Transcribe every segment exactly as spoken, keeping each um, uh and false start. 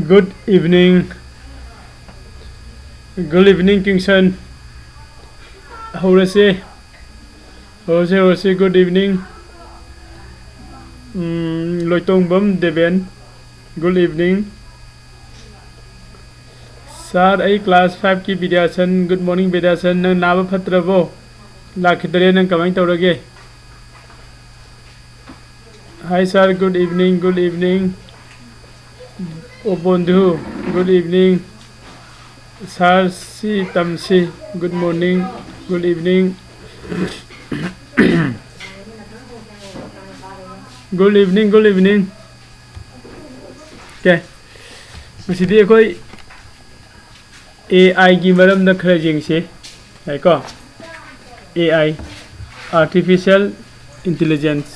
Good evening. Good evening, Kingson. ꯍꯧꯔꯁꯦ꯫ ꯍꯧꯔꯁꯦ, ꯍꯧꯔꯁꯦ꯫ Good evening. ꯎꯝ, ꯂꯣꯏꯇꯣꯡꯕꯝ Deben. Good evening꯫ Sir, ꯑꯩ class five ꯀꯤ ꯕꯤꯗ꯭ꯌꯥꯁꯟ꯫ Good morning, ꯕꯤꯗ꯭ꯌꯥꯁꯟ꯫ ꯅꯪ ꯅꯥꯕ ꯐꯠꯇ꯭ꯔꯕꯣ? ꯂꯥꯛꯈꯤꯗꯔꯦ, ꯅꯪ ꯀꯃꯥꯏꯅ ꯇꯧꯔꯒꯦ? Hi sir, good evening, good evening. ꯑꯣ ꯕꯣꯟꯙꯨ, good evening. Sir ꯁꯤ ꯇꯝꯁꯤ, good morning, good evening. Good evening, good evening. Okay. ꯉꯁꯤꯗꯤ ꯑꯩꯈꯣꯏ A I ꯒꯤ ꯃꯔꯝꯗ ꯈꯔ ꯌꯦꯡꯁꯤ꯫ ꯌꯥꯏꯀꯣ? A I, Artificial Intelligence.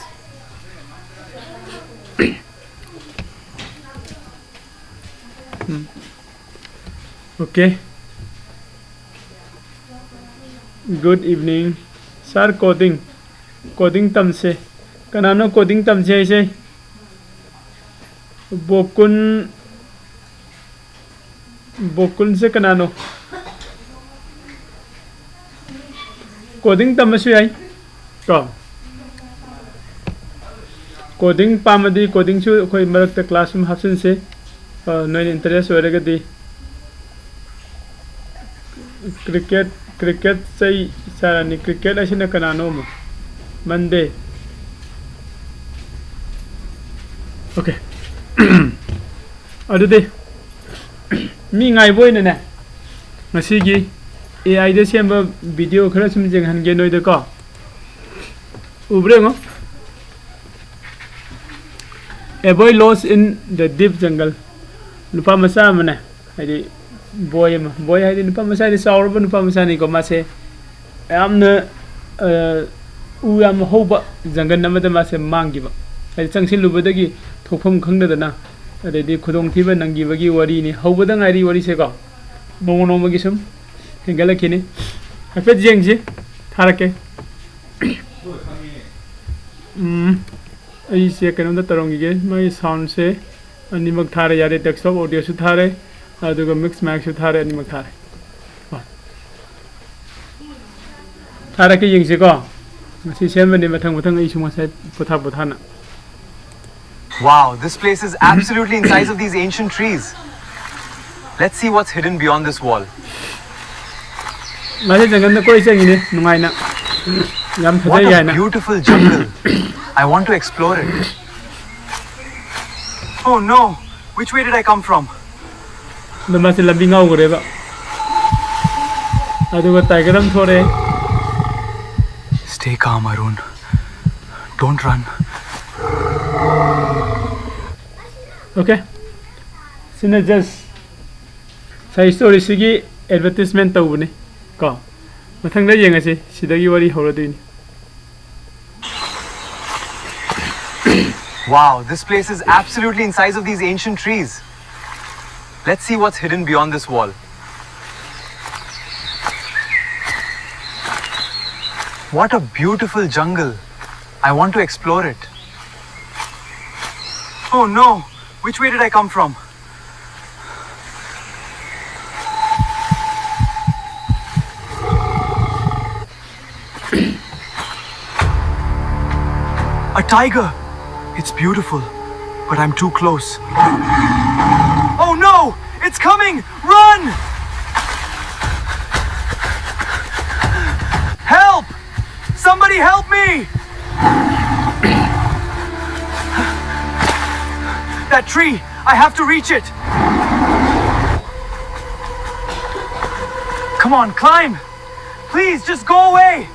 Um. Okay. Good evening. Sir, coding. Coding ꯇꯝꯁꯦ꯫ ꯀꯅꯥꯅꯣ coding ꯇꯝꯁꯦ ꯍꯥꯏꯁꯦ? ꯕꯣꯀꯨꯟ, ꯕꯣꯀꯨꯟꯁꯦ ꯀꯅꯥꯅꯣ? Coding ꯇꯝꯕꯁꯨ ꯌꯥꯏ ꯀꯣ꯫ Coding ꯄꯥꯝꯃꯗꯤ coding ꯁꯨ ꯑꯩꯈꯣꯏ ꯃꯔꯛꯇ class ꯑꯃ ꯍꯥꯞꯆꯤꯟꯁꯦ, ꯑ, ꯅꯣꯏꯅ interest ꯑꯣꯏꯔꯒꯗꯤ꯫ Cricket, cricket ꯆꯩ ꯆꯥꯔꯅꯤ꯫ Cricket ꯍꯥꯏꯁꯤꯅ ꯀꯅꯥꯅꯣ ꯑꯃꯨꯛ? Monday꯫ Okay꯫ ꯑꯗꯨꯗꯤ ꯃꯤ ꯉꯥꯏꯕ ꯑꯣꯏꯅꯅꯦ, ꯉꯁꯤꯒꯤ A I ꯗ ꯁꯦꯝꯕ video ꯈꯔ ꯁꯨꯝ ꯌꯦꯡꯍꯟꯒꯦ ꯅꯣꯏꯗꯀꯣ꯫ ꯎꯕ꯭ꯔꯥ ꯌꯦꯡꯉꯣ꯫ A boy lost in the deep jungle. ꯅꯨꯄꯥ ꯃꯆꯥ ꯑꯃꯅꯦ, ꯍꯥꯏꯗꯤ boy ꯑꯃ, boy ꯍꯥꯏꯗꯤ ꯅꯨꯄꯥ ꯃꯆꯥꯗꯤ, ꯆꯥꯎꯔꯕ ꯅꯨꯄꯥ ꯃꯆꯥꯅꯤꯀꯣ, ꯃꯥꯁꯦ ꯌꯥꯝꯅ, ꯑ, ꯎ ꯌꯥꯝ ꯍꯧꯕ ꯖꯪꯒꯜ ꯑꯃꯗ ꯃꯥꯁꯦ ꯃꯥꯡꯈꯤꯕ꯫ ꯍꯥꯏꯗꯤ ꯆꯪꯁꯤꯜꯂꯨꯕꯗꯒꯤ ꯊꯣꯛꯐꯝ ꯈꯪꯗꯗꯅ, ꯑꯗꯩꯗꯤ ꯈꯨꯗꯣꯡꯊꯤꯕ ꯅꯪꯈꯤꯕꯒꯤ ꯋꯥꯔꯤꯅꯤ꯫ ꯍꯧꯕꯗ ꯉꯥꯏꯔꯤ ꯋꯥꯔꯤꯁꯦꯀꯣ, ꯅꯣꯡꯃ ꯅꯣꯡꯃꯒꯤ ꯁꯨꯝ ꯍꯦꯟꯒꯠꯂꯛꯈꯤꯅꯤ꯫ ꯍꯥꯏꯐꯦꯠ ꯌꯦꯡꯁꯤ, ꯊꯥꯔꯛꯀꯦ꯫ ꯎꯝ, ꯑꯩꯁꯦ ꯀꯩꯅꯣꯝꯇ ꯇꯧꯔꯝꯈꯤꯒꯦ꯫ ꯃꯥꯒꯤ soundꯁꯦ ꯑꯅꯤꯃꯛ ꯊꯥꯔꯦ, ꯌꯥꯔꯦ꯫ Desktop audioꯁꯨ ꯊꯥꯔꯦ, ꯑꯗꯨꯒ mix micꯁꯨ ꯊꯥꯔꯦ, ꯑꯅꯤꯃꯛ ꯊꯥꯔꯦ꯫ ꯀꯣ, ꯊꯥꯔꯛꯀꯦ, ꯌꯦꯡꯁꯤꯀꯣ꯫ ꯉꯁꯤ ꯁꯦꯝꯕꯅꯦ, ꯃꯊꯪ ꯃꯊꯪ ꯑꯩꯁꯨ ꯉꯁꯥꯏ ꯄꯣꯊꯥ ꯄꯣꯊꯥꯅ꯫ Wow, this place is absolutely in size of these ancient trees. Let's see what's hidden beyond this wall. ꯃꯥꯁꯦ ꯖꯪꯒꯜꯗ ꯀꯣꯏ ꯆꯪꯉꯤꯅꯦ, ꯅꯨꯡꯉꯥꯏꯅ꯫ ꯌꯥꯝ ꯐꯖꯩ ꯍꯥꯏꯅ꯫ What a beautiful jungle. I want to explore it. Oh no, which way did I come from? ꯑꯗꯣ ꯃꯥꯁꯦ ꯂꯝꯕꯤ ꯉꯥꯎꯈ꯭ꯔꯦꯕ꯫ ꯑꯗꯨꯒ tiger ꯑꯃ ꯊꯣꯔꯛꯑꯦ꯫ Stay calm, Arun. Don't run. Okay, ꯁꯤꯅ just ꯉꯁꯥꯏ storyꯁꯤꯒꯤ advertisement ꯇꯧꯕꯅꯤ ꯀꯣ꯫ ꯃꯊꯪꯗ ꯌꯦꯡꯉꯁꯤ, ꯁꯤꯗꯒꯤ ꯋꯥꯔꯤ ꯍꯧꯔꯗꯣꯏꯅꯤ꯫ Wow, this place is absolutely in size of these ancient trees. Let's see what's hidden beyond this wall. What a beautiful jungle. I want to explore it. Oh no, which way did I come from? A tiger! It's beautiful, but I'm too close. Oh no! It's coming! Run! Help! Somebody help me! That tree! I have to reach it! Come on, climb! Please, just go away!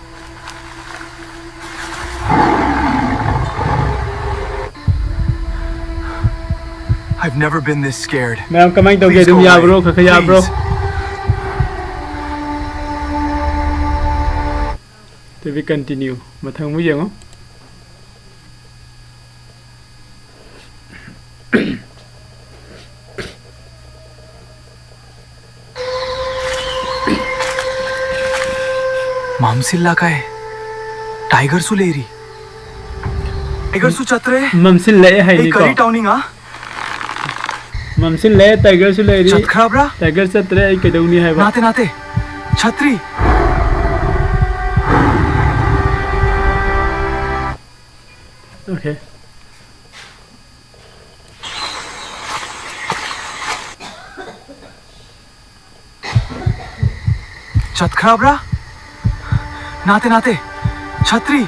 I've never been this scared. ꯃꯌꯥꯝ ꯀꯃꯥꯏꯅ ꯇꯧꯒꯦ? Please go ꯑꯗꯨꯝ ꯌꯥꯕ꯭ꯔꯣ? away. ꯈꯔ ꯈꯔ ꯌꯥꯕ꯭ꯔꯣ? Please. To be continue. ꯃꯊꯪ ꯑꯃꯨꯛ ꯌꯦꯡꯉꯣ꯫ ꯃꯝꯁꯤꯜꯂꯛꯑꯦ꯫ Tiger ꯁꯨ ꯂꯩꯔꯤ꯫ Tiger ꯁꯨ ꯆꯠꯇ꯭ꯔꯦ꯫ ꯃꯝꯁꯤꯜꯂꯛꯑꯦ ꯑꯩ ꯍꯥꯏꯅꯤꯀꯣ꯫ ꯀꯔꯤ ꯇꯧꯅꯤꯡꯉꯥ? ꯃꯝꯁꯤꯜꯂꯛꯑꯦ, tiger ꯁꯨ ꯂꯩꯔꯤ꯫ ꯆꯠꯈ꯭ꯔꯕ꯭ꯔꯥ? Tiger ꯆꯠꯇ꯭ꯔꯦ, ꯑꯩ ꯀꯩꯗꯧꯅꯤ ꯍꯥꯏꯕ? ꯅꯥꯇꯦ, ꯅꯥꯇꯦ꯫ ꯆꯠꯇ꯭ꯔꯤ꯫ Okay. ꯆꯠꯈ꯭ꯔꯕ꯭ꯔꯥ? ꯅꯥꯇꯦ, ꯅꯥꯇꯦ꯫ ꯆꯠꯇ꯭ꯔꯤ꯫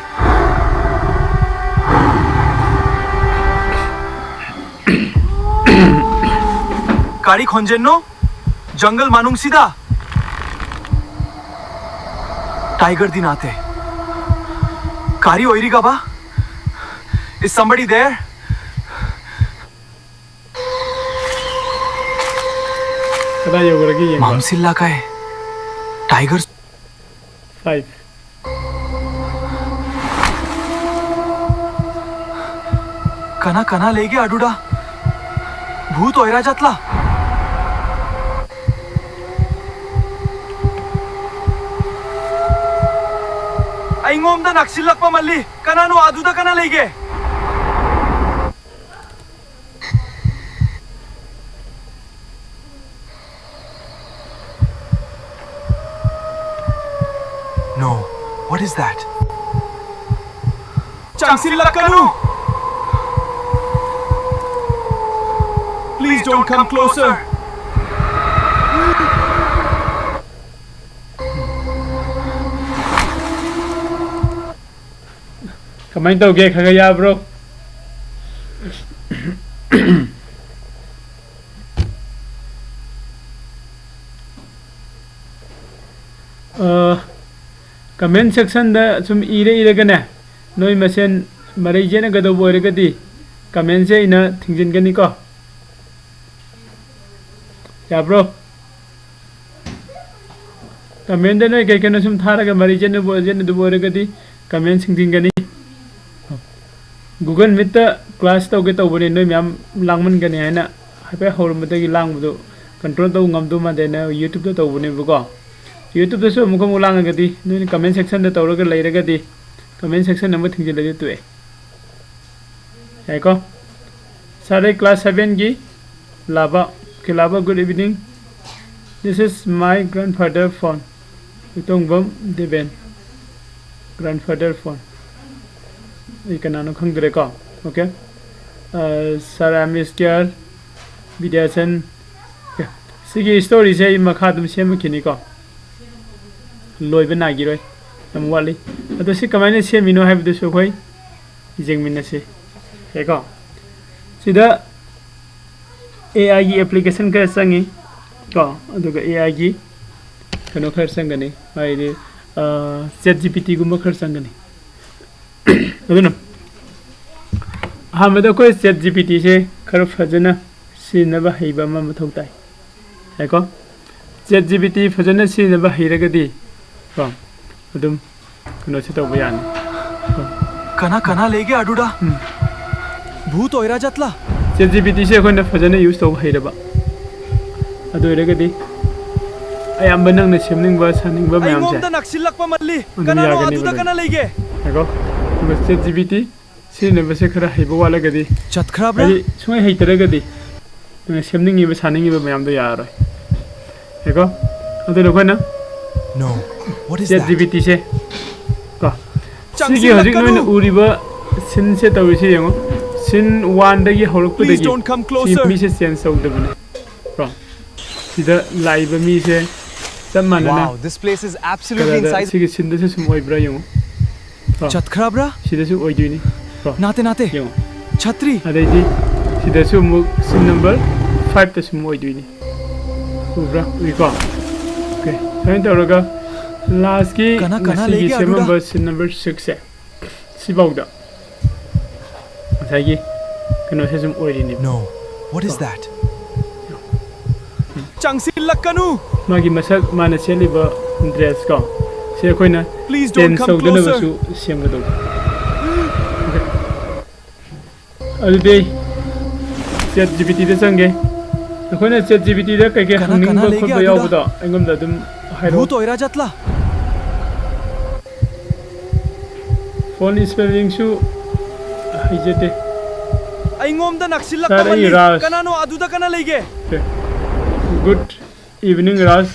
ꯀꯔꯤ ꯈꯣꯟꯖꯦꯜꯅꯣ? ꯖꯪꯒꯜ ꯃꯅꯨꯡꯁꯤꯗ꯫ Tiger ꯗꯤ ꯅꯥꯇꯦ꯫ ꯀꯔꯤ ꯑꯣꯏꯔꯤꯒꯕ? Is somebody there? ꯀꯗꯥꯏ ꯌꯧꯈ꯭ꯔꯒꯦ ꯌꯦꯡꯕ? ꯃꯝꯁꯤꯜꯂꯛꯑꯦ꯫ Tiger꯫ Five. ꯀꯅꯥ ꯀꯅꯥ ꯂꯩꯒꯦ ꯑꯗꯨꯗ? ꯚꯨꯠ ꯑꯣꯏꯔ ꯖꯥꯠꯂꯥ? ꯑꯩꯉꯣꯟꯗ ꯅꯛꯁꯤꯜꯂꯛꯄ ꯃꯥꯜꯂꯤ꯫ ꯀꯅꯥꯅꯣ ꯑꯗꯨꯗ? ꯀꯅꯥ ꯂꯩꯒꯦ? No, what is that? ꯆꯪꯁꯤꯜꯂꯛꯀꯅꯨ! Please don't come closer. ꯀꯃꯥꯏꯅ ꯇꯧꯒꯦ? ꯈꯔ ꯈꯔ ꯌꯥꯕ꯭ꯔꯣ? ꯑ, comment section ꯗ ꯁꯨꯝ ꯏꯔ ꯏꯔꯒꯅꯦ, ꯅꯣꯏ ꯃꯁꯦꯟ ꯃꯔꯩ ꯌꯦꯠꯅꯒꯗꯧꯕ ꯑꯣꯏꯔꯒꯗꯤ comment ꯁꯦ ꯑꯩꯅ ꯊꯤꯡꯖꯤꯟꯒꯅꯤꯀꯣ꯫ ꯌꯥꯕ꯭ꯔꯣ? ꯀꯃꯦꯟꯗ ꯅꯣꯏ ꯀꯩ ꯀꯩꯅꯣ ꯁꯨꯝ ꯊꯥꯔꯒ ꯃꯔꯤ ꯆꯦꯟꯅꯕ ꯆꯦꯟꯅꯗꯕ ꯑꯣꯏꯔꯒꯗꯤ ꯀꯃꯦꯟ ꯁꯤꯡꯖꯤꯟꯒꯅꯤ꯫ ꯒꯨꯒꯜ ꯃꯤꯠꯇ ꯀ꯭ꯂꯥꯁ ꯇꯧꯒꯦ ꯇꯧꯕꯅꯤ, ꯅꯣꯏ ꯃꯌꯥꯝ ꯂꯥꯡꯃꯟꯒꯅꯤ ꯍꯥꯏꯅ ꯍꯥꯏꯐꯦꯠ ꯍꯧꯔꯝꯕꯗꯒꯤ ꯂꯥꯡꯕꯗꯣ ꯀꯟꯇ꯭ꯔꯣꯜ ꯇꯧꯕ ꯉꯝꯗꯧ ꯃꯥꯟꯗꯦꯅ ꯌꯨꯇ꯭ꯌꯨꯕꯇ ꯇꯧꯕꯅꯦꯕꯀꯣ꯫ ꯌꯨꯇ꯭ꯌꯨꯕꯇꯁꯨ ꯑꯃꯨꯛ ꯑꯃꯨꯛ ꯂꯥꯡꯉꯒꯗꯤ ꯅꯣꯏꯅ ꯀꯃꯦꯟ ꯁꯦꯛꯁꯟꯗ ꯇꯧꯔꯒ ꯂꯩꯔꯒꯗꯤ ꯀꯃꯦꯟ ꯁꯦꯛꯁꯟ ꯑꯃ ꯊꯤꯡꯖꯤꯜꯂꯗꯤ ꯇꯣꯛꯑꯦ꯫ ꯌꯥꯏꯀꯣ? ꯁꯥꯔ, ꯑꯩ ꯀ꯭ꯂꯥꯁ ꯁꯚꯦꯟꯒꯤ ꯂꯥꯕ꯫ Okay, ꯂꯥꯕ, good evening. This is my grandfather phone. ꯏꯇꯣꯡꯕꯝ Deben. Grandfather phone꯫ ꯑꯩ ꯀꯅꯥꯅꯣ ꯈꯪꯗ꯭ꯔꯦꯀꯣ꯫ Okay. Uh, sir, I am Mister ꯕꯤꯗ꯭ꯌꯥꯆꯟ꯫ Okay. ꯁꯤꯒꯤ ꯁ꯭ꯇꯣꯔꯤꯁꯦ ꯑꯩ ꯃꯈꯥ ꯑꯗꯨꯝ ꯁꯦꯝꯃꯛꯈꯤꯅꯤꯀꯣ꯫ ꯂꯣꯏꯕ ꯅꯥꯏꯈꯤꯔꯣꯏ꯫ ꯌꯥꯝ ꯋꯥꯠꯂꯤ꯫ ꯑꯗꯣ ꯁꯤ ꯀꯃꯥꯏꯅ ꯁꯦꯝꯃꯤꯅꯣ ꯍꯥꯏꯕꯗꯨꯁꯨ ꯑꯩꯈꯣꯏ ꯌꯦꯡꯃꯤꯟꯅꯁꯤ꯫ ꯌꯥꯏꯀꯣ? ꯁꯤꯗ ꯑꯦ ꯑꯥꯏꯒꯤ ꯑꯦꯄ꯭ꯂꯤꯀꯦꯁꯟ ꯈꯔ ꯆꯪꯉꯤ ꯀꯣ, ꯑꯗꯨꯒ ꯑꯦ ꯑꯥꯏꯒꯤ ꯀꯩꯅꯣ ꯈꯔ ꯆꯪꯒꯅꯤ, ꯍꯥꯏꯗꯤ ꯆꯦꯠ ꯖꯤ ꯄꯤ ꯇꯤꯒꯨꯝꯕ ꯈꯔ ꯆꯪꯒꯅꯤ꯫ ꯑꯗꯨꯅ ꯑꯍꯥꯟꯕꯗ ꯑꯩꯈꯣꯏ ꯆꯦꯠ ꯖꯤ ꯄꯤ ꯇꯤꯁꯦ ꯈꯔ ꯐꯖꯅ ꯁꯤꯖꯤꯟꯅꯕ ꯍꯩꯕ ꯑꯃ ꯃꯊꯧ ꯇꯥꯏ꯫ ꯌꯥꯏꯀꯣ? ꯆꯦꯠ ꯖꯤ ꯄꯤ ꯇꯤ ꯐꯖꯅ ꯁꯤꯖꯤꯟꯅꯕ ꯍꯩꯔꯒꯗꯤ ꯀꯣ, ꯑꯗꯨꯝ ꯀꯩꯅꯣꯁꯦ ꯇꯧꯕ ꯌꯥꯅꯤ꯫ ꯀꯅꯥ ꯀꯅꯥ ꯂꯩꯒꯦ ꯑꯗꯨꯗ? ꯎꯝ꯫ ꯚꯨꯠ ꯑꯣꯏꯔ ꯖꯥꯠꯂꯥ? ꯆꯦꯠ ꯖꯤ ꯄꯤ ꯇꯤꯁꯦ ꯑꯩꯈꯣꯏꯅ ꯐꯖꯅ ꯌꯨꯁ ꯇꯧꯕ ꯍꯩꯔꯕ, ꯑꯗꯨ ꯑꯣꯏꯔꯒꯗꯤ ꯑꯌꯥꯝꯕ ꯅꯪꯅ ꯁꯦꯝꯅꯤꯡꯕ, ꯁꯥꯅꯤꯡꯕ ꯃꯌꯥꯝꯁꯦ ꯑꯩꯉꯣꯟꯗ ꯅꯛꯁꯤꯜꯂꯛꯄ ꯃꯜꯂꯤ꯫ ꯑꯗꯨꯝ ꯀꯅꯥꯅꯣ ꯌꯥꯒꯅꯤꯕ ꯑꯗꯨꯗ ꯂꯣꯏꯅ꯫ ꯀꯅꯥ ꯂꯩꯒꯦ? ꯌꯥꯏꯀꯣ? ꯑꯗꯨꯒ ꯆꯦꯠ ꯖꯤ ꯄꯤ ꯇꯤ ꯁꯤꯖꯤꯟꯅꯕꯁꯦ ꯈꯔ ꯍꯩꯕ ꯋꯥꯠꯂꯒꯗꯤ, ꯆꯠꯈ꯭ꯔꯕ꯭ꯔꯥ? ꯍꯥꯏꯗꯤ ꯁꯨꯡꯍꯩ ꯍꯩꯇ꯭ꯔꯒꯗꯤ ꯅꯪꯅ ꯁꯦꯝꯅꯤꯡꯉꯤꯕ, ꯁꯥꯅꯤꯡꯉꯤꯕ ꯃꯌꯥꯝꯗꯣ ꯌꯥꯔꯔꯣꯏ꯫ ꯌꯥꯏꯀꯣ? ꯑꯗꯨꯅ ꯑꯩꯈꯣꯏꯅ No. What is ꯆꯦꯠ that? ꯖꯤ ꯄꯤ ꯇꯤꯁꯦ ꯀꯣ, ꯁꯤꯒꯤ ꯍꯧꯖꯤꯛ ꯆꯪꯁꯤꯜꯂꯛꯀꯅꯨ꯫ ꯅꯣꯏꯅ ꯎꯔꯤꯕ ꯁꯤꯟꯁꯦ ꯇꯧꯔꯤꯁꯦ ꯌꯦꯡꯉꯣ꯫ ꯁꯤꯟ ꯋꯥꯟꯗꯒꯤ Please ꯍꯧꯔꯛꯄꯗꯒꯤ don't come ꯁꯤ closer. ꯃꯤꯁꯦ ꯆꯦꯟꯖ ꯇꯧꯗꯕꯅꯦ꯫ ꯀꯣ? ꯁꯤꯗ ꯂꯥꯛꯏꯕ ꯃꯤꯁꯦ ꯆꯞ ꯃꯥꯟꯅꯅ Wow, this place is absolutely ꯀꯂꯔꯗ inside. ꯁꯤꯒꯤ ꯁꯤꯟꯗꯁꯨ ꯁꯨꯝ ꯑꯣꯏꯕ꯭ꯔꯥ ꯌꯦꯡꯉꯣ꯫ ꯀꯣ? ꯆꯠꯈ꯭ꯔꯕ꯭ꯔꯥ? ꯁꯤꯗꯁꯨ ꯑꯣꯏꯗꯣꯏꯅꯤ꯫ ꯀꯣ? ꯅꯥꯇꯦ, ꯅꯥꯇꯦ꯫ ꯌꯦꯡꯉꯣ꯫ ꯆꯠꯇ꯭ꯔꯤ꯫ ꯑꯗꯩꯗꯤ ꯁꯤꯗꯁꯨ ꯑꯃꯨꯛ ꯁꯤꯟ ꯅꯝꯕꯔ ꯐꯥꯏꯚꯇꯁꯨ ꯑꯃꯨꯛ ꯑꯣꯏꯗꯣꯏꯅꯤ꯫ ꯎꯕ꯭ꯔꯥ? ꯎꯏꯀꯣ? Okay, ꯁꯨꯃꯥꯏꯅ ꯇꯧꯔꯒ ꯂꯥꯁꯀꯤ ꯀꯅꯥ, ꯀꯅꯥ ꯉꯁꯤꯒꯤ ꯂꯩꯒꯦ ꯑꯗꯨꯗ? ꯁꯦꯝꯃꯝꯕ ꯁꯤꯟ ꯅꯝꯕꯔ ꯁꯤꯛꯁꯁꯦ ꯁꯤꯐꯥꯎꯗ ꯉꯁꯥꯏꯒꯤ ꯀꯩꯅꯣꯁꯦ ꯁꯨꯝ ꯑꯣꯏꯔꯤꯅꯦꯕ꯫ No. What is that? ꯆꯪꯁꯤꯜꯂꯛꯀꯅꯨ꯫ ꯃꯥꯒꯤ ꯃꯁꯛ, ꯃꯥꯅ ꯁꯦꯠꯂꯤꯕ dress ꯀꯣ, ꯁꯤ ꯑꯩꯈꯣꯏꯅ Please don't change come ꯇꯧꯗꯅꯕꯁꯨ closer. ꯁꯦꯝꯒꯗꯧꯕ꯫ Okay. ꯑꯗꯨꯗꯤ ꯆꯦꯠ ꯖꯤ ꯄꯤ ꯇꯤꯗ ꯆꯪꯒꯦ꯫ ꯑꯩꯈꯣꯏꯅ ꯆꯦꯠ ꯖꯤ ꯄꯤ ꯇꯤꯗ ꯀꯩꯀꯩ ꯀꯅꯥ, ꯍꯪꯅꯤꯡꯕ ꯀꯅꯥ ꯂꯩꯒꯦ ꯈꯣꯠꯄ ꯑꯗꯨꯗ? ꯌꯥꯎꯕꯗꯣ ꯑꯩꯉꯣꯟꯗ ꯑꯗꯨꯝ ꯍꯥꯏꯔꯛꯑꯣ꯫ भूत ओइरा जातला। Font spellingꯁꯨ ꯍꯩꯖꯗꯦ꯫ ꯑꯩꯉꯣꯝꯗ ꯅꯛꯁꯤꯜꯂꯛꯄ Sir, ꯑꯩ ꯃꯜꯂꯤ꯫ ꯔꯥꯖ꯫ ꯀꯅꯥꯅꯣ ꯑꯗꯨꯗ? ꯀꯅꯥ ꯂꯩꯒꯦ? Okay. Good evening, Raj.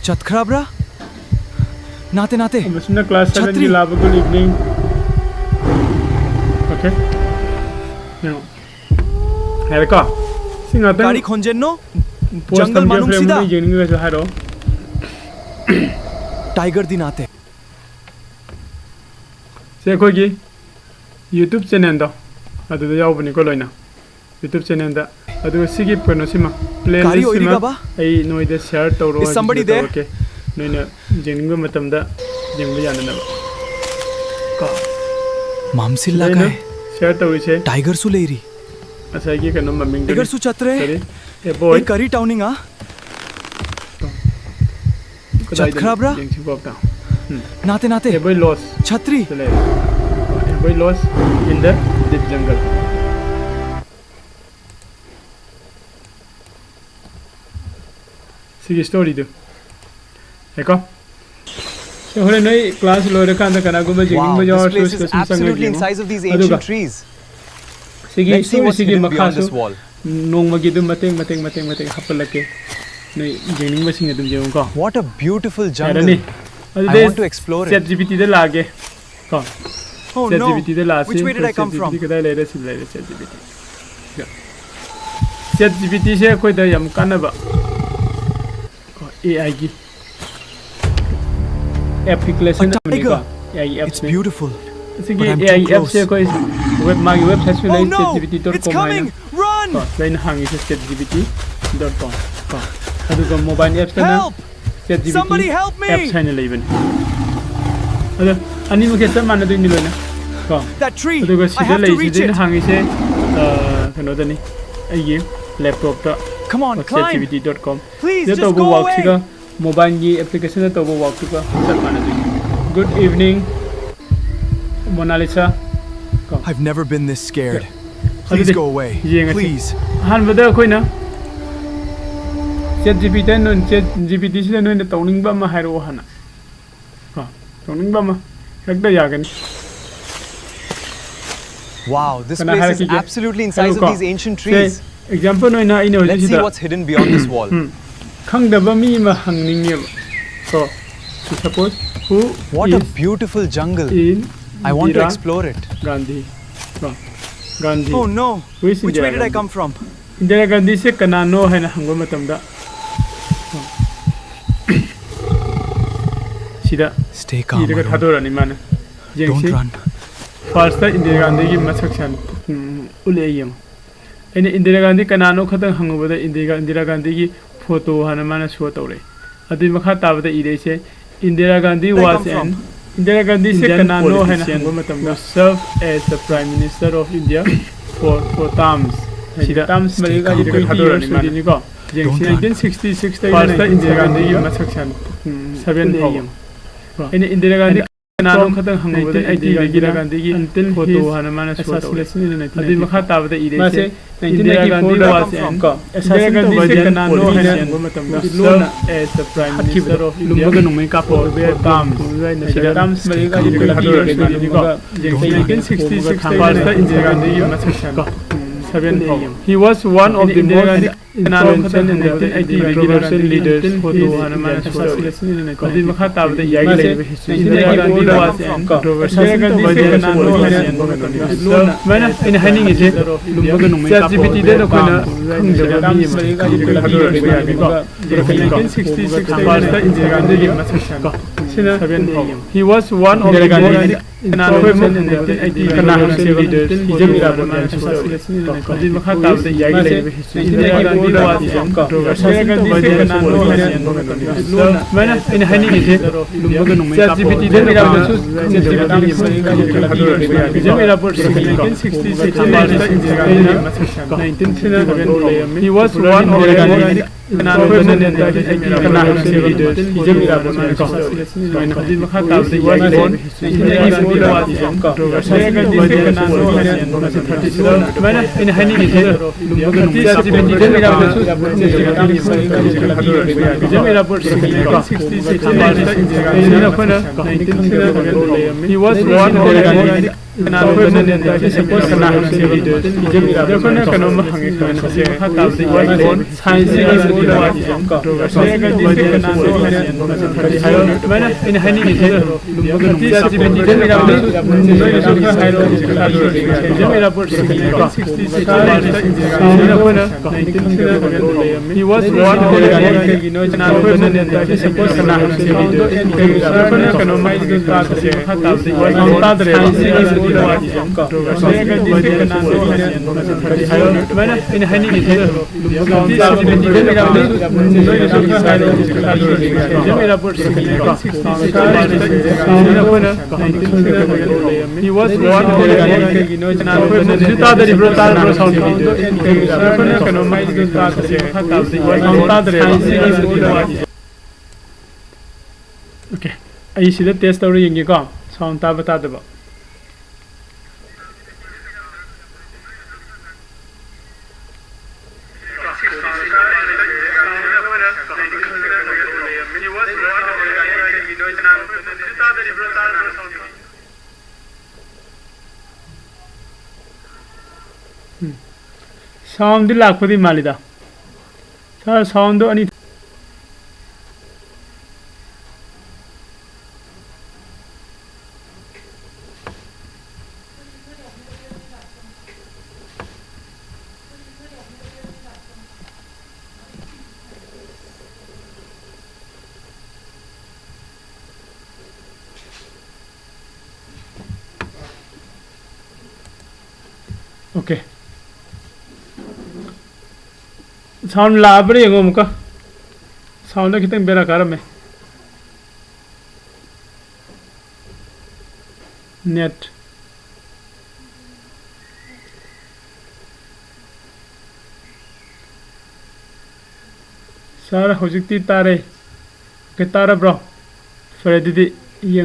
ꯆꯠꯈ꯭ꯔꯕ꯭ꯔꯥ? ꯅꯥꯇꯦ, ꯅꯥꯇꯦ꯫ ꯃꯁꯤꯅ class seven ꯒꯤ ꯆꯠꯇ꯭ꯔꯤ꯫ ꯂꯥꯛꯄ꯫ Good evening. Okay. ꯌꯦꯡꯉꯣ꯫ ꯍꯥꯏꯔꯦꯀꯣ? ꯁꯤ ꯉꯥꯛꯇꯪ ꯀꯔꯤ ꯈꯣꯟꯖꯦꯜꯅꯣ? pause ꯖꯪꯒꯜ ꯊꯝꯒꯦ, ꯃꯅꯨꯡꯁꯤꯗ꯫ ꯍꯣꯔꯦꯟ ꯌꯦꯡꯅꯤꯡꯉꯒꯁꯨ ꯍꯥꯏꯔꯛꯑꯣ꯫ Tigerꯗꯤ ꯅꯥꯇꯦ꯫ ꯁꯤ ꯑꯩꯈꯣꯏꯒꯤ YouTube channelꯗꯣ ꯑꯗꯨꯗ ꯌꯥꯎꯕꯅꯤꯀꯣ ꯂꯣꯏꯅ꯫ YouTube channelꯗ꯫ ꯑꯗꯨꯒ ꯁꯤꯒꯤ ꯀꯩꯅꯣꯁꯤꯃ, ꯀꯔꯤ playlistꯁꯤꯃ ꯑꯣꯏꯔꯤꯒꯕ? ꯑꯩ ꯅꯣꯏꯗ share ꯇꯧꯔꯣ Is ꯍꯥꯏꯕꯁꯤꯗ somebody there? ꯇꯧꯔꯛꯀꯦ꯫ ꯅꯣꯏꯅ ꯌꯦꯡꯅꯤꯡꯕ ꯃꯇꯝꯗ ꯌꯦꯡꯕ ꯌꯥꯅꯅꯕ꯫ ꯀꯣ꯫ ꯃꯝꯁꯤꯜꯂꯛꯑꯦ꯫ ꯁꯤꯗ ꯑꯩꯅ share ꯇꯧꯔꯤꯁꯦ Tigerꯁꯨ ꯂꯩꯔꯤ꯫ ꯉꯁꯥꯏꯒꯤ ꯀꯩꯅꯣ ꯃꯃꯤꯡꯗꯨꯅꯤ꯫ Tigerꯁꯨ ꯆꯠꯇ꯭ꯔꯦ꯫ Sorry. ꯑꯩ Avoid. ꯀꯔꯤ ꯇꯧꯅꯤꯡꯉ? ꯀꯗꯥꯏꯗꯅꯣ? ꯆꯠꯈ꯭ꯔꯕ꯭ꯔꯥ? ꯌꯦꯡꯁꯤꯀꯣ ꯑꯝꯇ꯫ ꯎꯝ꯫ ꯅꯥꯇꯦ, ꯅꯥꯇꯦ꯫ Avoid loss꯫ ಛತ್ರಿ꯫ ꯁꯤꯗ ꯂꯩꯔꯦ꯫ Avoid loss in the deep jungle꯫ ꯁꯤꯒꯤ storyꯗꯨ꯫ ꯌꯥꯏꯀꯣ? ꯁꯤ ꯍꯣꯔꯦꯟ ꯅꯣꯏ class ꯂꯣꯏꯔꯀꯥꯟꯗ ꯀꯅꯥꯒꯨꯝꯕ Wow, ꯌꯦꯡꯅꯤꯡꯕ this ꯌꯥꯎꯔꯁꯨ place is ꯁꯤꯗ ꯁꯨꯝ ꯆꯪꯉꯒ absolutely ꯌꯦꯡꯉꯣ꯫ incised of these ꯑꯗꯨꯒ ancient trees. ꯁꯤꯒꯤ Let's see what's storyꯁꯤꯒꯤ hidden beyond ꯃꯈꯥꯁꯨ this wall. ꯅꯣꯡꯃꯒꯤ ꯑꯗꯨꯝ ꯃꯇꯦꯛ ꯃꯇꯦꯛ ꯃꯇꯦꯛ ꯃꯇꯦꯛ ꯍꯥꯞꯄꯠꯂꯛꯀꯦ꯫ ꯅꯣꯏ ꯌꯦꯡꯅꯤꯡꯕꯁꯤꯡ ꯑꯗꯨꯝ ꯌꯦꯡꯉꯨꯀꯣ꯫ What a beautiful ꯌꯥꯔꯅꯤ꯫ jungle. I ꯑꯗꯨꯗꯤ want to explore it. ChatGPTꯗ ꯂꯥꯛꯑꯒꯦ ꯀꯣ꯫ Oh no. ChatGPTꯗ ꯂꯥꯛꯑꯁꯤ꯫ Which way did I come ChatGPT from? ꯀꯗꯥꯏ ꯂꯩꯔꯦ? ꯁꯤꯗ ꯂꯩꯔꯦ ChatGPT꯫ ChatGPTꯁꯦ ꯑꯩꯈꯣꯏꯗ ꯌꯥꯝ ꯀꯥꯟꯅꯕ ꯀꯣ, AIꯒꯤ application A ꯑꯃꯅꯤꯀꯣ꯫ tiger. AI It's appꯁꯅꯤ꯫ beautiful. ꯑꯁꯤꯒꯤ But I'm too AI close. appꯁꯦ ꯑꯩꯈꯣꯏ web, ꯃꯥꯒꯤ websiteꯁꯨ Oh ꯂꯩ, no! chatgpt.com It's ꯍꯥꯏꯅ꯫ Coming! Run! ꯀꯣ, ꯁꯤꯗ ꯑꯩꯅ ꯍꯥꯡꯉꯤꯁꯦ chatgpt.com ꯀꯣ꯫ ꯑꯗꯨꯒ mobile appsꯇꯅ Help! ChatGPT Somebody help me! apps ꯍꯥꯏꯅ ꯂꯩꯕꯅꯤ꯫ ꯑꯗꯣ ꯑꯅꯤꯃꯛꯁꯦ ꯆꯞ ꯃꯥꯟꯅꯗꯣꯏꯅꯤ ꯂꯣꯏꯅ ꯀꯣ꯫ That tree! ꯑꯗꯨꯒ I ꯁꯤꯗ have to reach ꯂꯩꯔꯤꯁꯤꯗ ꯑꯩꯅ it! ꯍꯥꯡꯉꯤꯁꯦ, ꯑ, ꯀꯩꯅꯣꯗꯅꯤ, ꯑꯩꯒꯤ ꯂꯦꯞꯇꯣꯞꯇ Come on, ꯆꯦꯠ climb. G P T dot com Please, ꯁꯤꯗ just ꯇꯧꯕ go ꯋꯥꯛꯁꯤꯒ away. ꯃꯣꯕꯥꯏꯜꯒꯤ ꯑꯦꯄ꯭ꯂꯤꯀꯦꯁꯟꯗ ꯇꯧꯕ ꯋꯥꯛꯇꯨꯒ ꯆꯞ ꯃꯥꯟꯅꯗꯣꯏꯅꯤ꯫ Good evening, Mona Lisa. ꯀꯣ꯫ I've never been this scared. ꯑꯗꯨꯗꯤ Please go away. ꯌꯦꯡꯉꯁꯤ꯫ Please. ꯑꯍꯥꯟꯕꯗ ꯑꯩꯈꯣꯏꯅ ꯆꯦꯠ ꯖꯤ ꯄꯤ ꯇꯤ ꯅꯣꯏ ꯆꯦꯠ ꯖꯤ ꯄꯤ ꯇꯤꯁꯤꯗ ꯅꯣꯏꯅ ꯇꯧꯅꯤꯡꯕ ꯑꯃ ꯍꯥꯏꯔꯛꯑꯣ ꯍꯥꯟꯅ꯫ ꯀꯣ, ꯇꯧꯅꯤꯡꯕ ꯑꯃ ꯍꯦꯛꯇ ꯌꯥꯒꯅꯤ꯫ Wow, this ꯀꯅꯥ place is ꯍꯥꯏꯔꯛꯈꯤꯒꯦ? absolutely incised of ꯍꯥꯏꯔꯛꯎꯀꯣ꯫ these ancient say, trees. Example ꯑꯣꯏꯅ ꯑꯩꯅ ꯍꯧꯖꯤꯛ Let's see ꯁꯤꯗ what's hidden beyond this wall. ꯎꯝ, ꯈꯪꯗꯕ ꯃꯤ ꯑꯃ ꯍꯪꯅꯤꯡꯉꯦꯕ꯫ ꯀꯣ, suppose who What a is beautiful jungle. in I want to Indira explore it. Gandhi? ꯀꯣ, Gandhi. Oh no. Who is Which way Indira did I Gandhi? Come from? Indira ꯒꯥꯟꯙꯤꯁꯦ ꯀꯅꯥꯅꯣ ꯍꯥꯏꯅ ꯍꯪꯕ ꯃꯇꯝꯗ, ꯀꯣ, ꯁꯤꯗ Stay calm. ꯏꯔꯒ Arun. ꯊꯥꯗꯣꯔꯛꯑꯅꯤ ꯃꯥꯅ꯫ Don't ꯌꯦꯡꯁꯤ꯫ Run. ꯐꯥꯔꯁꯇ ꯏꯟꯗꯤꯔꯥ ꯒꯥꯟꯙꯤꯒꯤ ꯃꯁꯛꯁꯦ ꯍꯥꯟꯅ, ꯎꯝ, ꯎꯠꯂꯛꯑꯦ ꯌꯦꯡꯉꯣ꯫ ꯑꯩꯅ ꯏꯟꯗꯤꯔꯥ ꯒꯥꯟꯙꯤ ꯀꯅꯥꯅꯣ ꯈꯛꯇꯪ ꯍꯪꯉꯨꯕꯗ ꯏꯟꯗꯤꯔꯥ ꯏꯟꯗꯤꯔꯥ ꯒꯥꯟꯙꯤꯒꯤ ꯐꯣꯇꯣ ꯍꯥꯟꯅ ꯃꯥꯅ ꯁꯣ ꯇꯧꯔꯛꯑꯦ꯫ ꯑꯗꯨꯒꯤ ꯃꯈꯥ ꯇꯥꯕꯗ ꯏꯔꯛꯏꯁꯦ, Indira Gandhi Where I was come an from? Indira ꯒꯥꯟꯙꯤꯁꯦ Indian ꯀꯅꯥꯅꯣ ꯍꯥꯏꯅ politician ꯍꯪꯕ ꯃꯇꯝꯗ, Who's- served as the Prime Minister of India for four terms. ꯁꯤꯗ ꯇꯥꯔꯝꯁ ꯃꯔꯤꯒ Stay calm. ꯏꯔꯒ ꯊꯥꯗꯣꯔꯛꯑꯅꯤ ꯃꯥꯅ꯫ ꯌꯦꯡꯁꯤ꯫ Don't run. ꯅꯥꯏꯟꯇꯤꯟ ꯁꯤꯛꯁꯇꯤ ꯁꯤꯛꯁꯇꯒꯤ First ꯐꯥꯔꯁꯇ ꯏꯟꯗꯤꯔꯥ ꯒꯥꯟꯙꯤꯒꯤ Indira ꯃꯁꯛꯁꯦ ꯍꯥꯟꯅ, ꯎꯝ, ꯁꯚꯦꯟ ꯎꯠꯂꯛꯑꯦ ꯐꯥꯎꯕ꯫ ꯌꯦꯡꯉꯣ꯫ ꯑꯩꯅ ꯏꯟꯗꯤꯔꯥ ꯒꯥꯟꯙꯤ ꯀꯅꯥꯅꯣ ꯈꯛꯇꯪ ꯍꯪꯕꯗ ꯅꯥꯏꯟꯇꯤꯟ ꯑꯩꯠꯇꯤꯗꯒꯤ ꯏꯟꯗꯤꯔꯥ ꯒꯥꯟꯙꯤꯒꯤ ꯐꯣꯇꯣ ꯍꯥꯟꯅ ꯃꯥꯅ ꯁꯣ ꯇꯧꯔꯦ꯫ ꯑꯗꯨꯒꯤ ꯃꯈꯥ ꯇꯥꯕꯗ ꯏꯔꯦ, ꯃꯥꯁꯦ ꯏꯟꯗꯤꯔꯥ ꯒꯥꯟꯙꯤ was an ꯀꯣ, ꯏꯟꯗꯤꯔꯥ ꯒꯥꯟꯙꯤꯁꯦ ꯀꯅꯥꯅꯣ ꯍꯥꯏꯅ ꯍꯪꯕ ꯃꯇꯝꯗ, served as the Prime Minister of India for four terms꯫ ꯁꯤꯗ ꯇꯥꯔꯝꯁ ꯃꯔꯤꯒ ꯏꯔꯒ ꯊꯥꯗꯣꯔꯛꯑꯅꯤ ꯃꯥꯅ꯫ ꯅꯥꯏꯟꯇꯤꯟ ꯁꯤꯛꯁꯇꯤ ꯁꯤꯛꯁꯇ ꯐꯥꯔꯁꯇ ꯏꯟꯗꯤꯔꯥ ꯒꯥꯟꯙꯤꯒꯤ ꯃꯁꯛꯁꯦ ꯁꯚꯦꯟ ꯐꯥꯎꯕ꯫ He was one of the most ꯀꯅꯥꯅꯣ ꯈꯛꯇꯪ ꯍꯪꯕꯗ Indira Gandhi controversial leaders photo ꯍꯥꯟꯅ ꯃꯥꯅ ꯁꯣ ꯇꯧꯔꯦ꯫ ꯑꯗꯨꯒꯤ ꯃꯈꯥ ꯇꯥꯕꯗ ꯏꯔꯒ ꯂꯩꯔꯤꯕ history, Indira Gandhi was an controversial leader. ꯁꯨꯃꯥꯏꯅ ꯑꯩꯅ ꯍꯥꯏꯅꯤꯡꯉꯤꯁꯦ, ꯂꯨꯝꯕꯒ ꯅꯣꯡꯃꯩ ꯆꯦꯠ ꯖꯤ ꯄꯤ ꯇꯤꯗ ꯑꯩꯈꯣꯏꯅ ꯈꯪꯗꯕ ꯃꯤ ꯑꯃ ꯈꯪꯗꯕ ꯃꯤ ꯑꯃ ꯅꯥꯏꯟꯇꯤꯟ ꯁꯤꯛꯁꯇꯤ ꯁꯤꯛꯁꯇ ꯐꯥꯔꯁꯇ ꯏꯟꯗꯤꯔꯥ ꯒꯥꯟꯙꯤꯒꯤ ꯃꯁꯛꯁꯦ ꯍꯥꯟꯅ He was one of the most influential and active leaders in Egypt era. ꯑꯗꯨꯒꯤ ꯃꯈꯥ ꯇꯥꯕꯗ ꯏꯟꯗꯤꯌꯥꯒꯤ ꯂꯩꯔꯤꯕ history꯫ ꯁꯨꯃꯥꯏꯅ ꯑꯩꯅ ꯍꯥꯏꯅꯤꯡꯉꯤꯁꯦ, ꯆꯦꯠ ꯖꯤ ꯄꯤ ꯇꯤꯗ ꯏꯔꯥꯕꯗꯁꯨ ꯈꯪꯗꯕ ꯃꯤ ꯑꯃ ꯂꯩꯌꯦꯕ꯫ ꯏꯖꯝ ꯏꯔꯥꯕꯣꯠꯁꯤ nineteen sixty-six ꯗ ꯏꯟꯗꯤꯌꯥꯒꯤ ꯃꯁꯛ ꯈꯪꯉꯤ꯫ He was one of the most, ꯀꯅꯥꯅꯣ ꯍꯥꯏꯕ ꯃꯇꯝꯗ ꯏꯖꯝ ꯏꯔꯥꯕꯣꯠꯁꯤ ꯁꯨꯃꯥꯏꯅ ꯑꯗꯨꯒꯤ ꯃꯈꯥ ꯇꯥꯕꯗ ꯏꯟꯗꯤꯌꯥꯒꯤ ꯂꯩꯔꯤꯕ history꯫ ꯁꯨꯃꯥꯏꯅ ꯑꯩꯅ ꯍꯥꯏꯅꯤꯡꯉꯤꯁꯦ, ꯆꯦꯠ ꯖꯤ ꯄꯤ ꯇꯤꯗ ꯏꯔꯥꯕꯗꯁꯨ ꯏꯖꯝ ꯏꯔꯥꯕꯣꯠꯁꯤ ꯑꯩꯈꯣꯏꯅ nineteen sixty-six ꯗ ꯏꯟꯗꯤꯌꯥꯒꯤ ꯃꯁꯛ ꯈꯪꯉꯤ꯫ He was one of the most, ꯀꯅꯥꯅꯣ ꯍꯥꯏꯕ ꯃꯇꯝꯗ ꯏꯖꯝ ꯏꯔꯥꯕꯣꯠꯁꯤ ꯑꯩꯈꯣꯏꯅ ꯀꯩꯅꯣꯝꯃ ꯍꯪꯉꯦ ꯈꯜꯂꯁꯦ꯫ ꯃꯈꯥ ꯇꯥꯕꯗ ꯏꯖꯝ ꯏꯔꯥꯕꯣꯠ꯫ Science ꯀꯅꯥꯅꯣ ꯍꯥꯏꯕ ꯃꯇꯝꯗ ꯏꯖꯝ ꯏꯔꯥꯕꯣꯠ꯫ ꯁꯨꯃꯥꯏꯅ ꯑꯩꯅ ꯍꯥꯏꯅꯤꯡꯉꯤꯁꯦ, ꯆꯦꯠ ꯖꯤ ꯄꯤ ꯇꯤꯗ ꯏꯔꯥꯕꯗꯁꯨ ꯏꯖꯝ ꯏꯔꯥꯕꯣꯠꯁꯤ ꯑꯩꯈꯣꯏꯅ nineteen sixty-six He was one of the most, ꯀꯩꯅꯣ ꯍꯥꯏꯕ ꯃꯇꯝꯗ ꯏꯖꯝ ꯏꯔꯥꯕꯣꯠ꯫ ꯑꯩꯈꯣꯏꯅ ꯀꯩꯅꯣꯝꯃ ꯍꯪꯉꯦ ꯈꯜꯂꯁꯦ꯫ ꯃꯈꯥ ꯇꯥꯕꯗ ꯏꯖꯝ ꯏꯔꯥꯕꯣꯠ꯫ ꯇꯥꯗ꯭ꯔꯦ꯫ ꯁꯨꯃꯥꯏꯅ ꯑꯩꯅ ꯍꯥꯏꯅꯤꯡꯉꯤꯁꯦ, ꯑꯩꯈꯣꯏꯅ ꯍꯧꯖꯤꯛ ꯇꯥꯗꯔꯤꯕ꯭ꯔꯣ? ꯇꯥꯔꯕ꯭ꯔꯣ? Sound? ꯑꯩꯈꯣꯏꯅ ꯀꯩꯅꯣꯝꯃ ꯇꯥꯗ꯭ꯔꯦ꯫ Okay, ꯑꯩ ꯁꯤꯗ test ꯇꯧꯔ ꯌꯦꯡꯒꯦꯀꯣ, sound ꯇꯥꯕ ꯇꯥꯗꯕ꯫ ꯎꯝ꯫ Sound ꯗꯤ ꯂꯥꯛꯄꯗꯤ ꯃꯥꯜꯂꯤꯗ꯫ Sir, sound ꯗꯣ ꯑꯅꯤ꯫ Okay. Sound ꯂꯥꯛꯑꯕ꯭ꯔꯥ ꯌꯦꯡꯉꯣ ꯑꯃꯨꯛꯀ. Soundꯗ ꯈꯤꯇꯪ ꯕꯦꯔꯥ ꯀꯥꯔꯝꯃꯦ. Net. Sir, ꯍꯧꯖꯤꯛꯇꯤ ꯇꯥꯔꯦ꯫ Okay, ꯇꯥꯔꯕ꯭ꯔꯣ? ꯐꯔꯦ, ꯑꯗꯨꯗꯤ ꯌꯦꯡꯉꯁꯤ꯫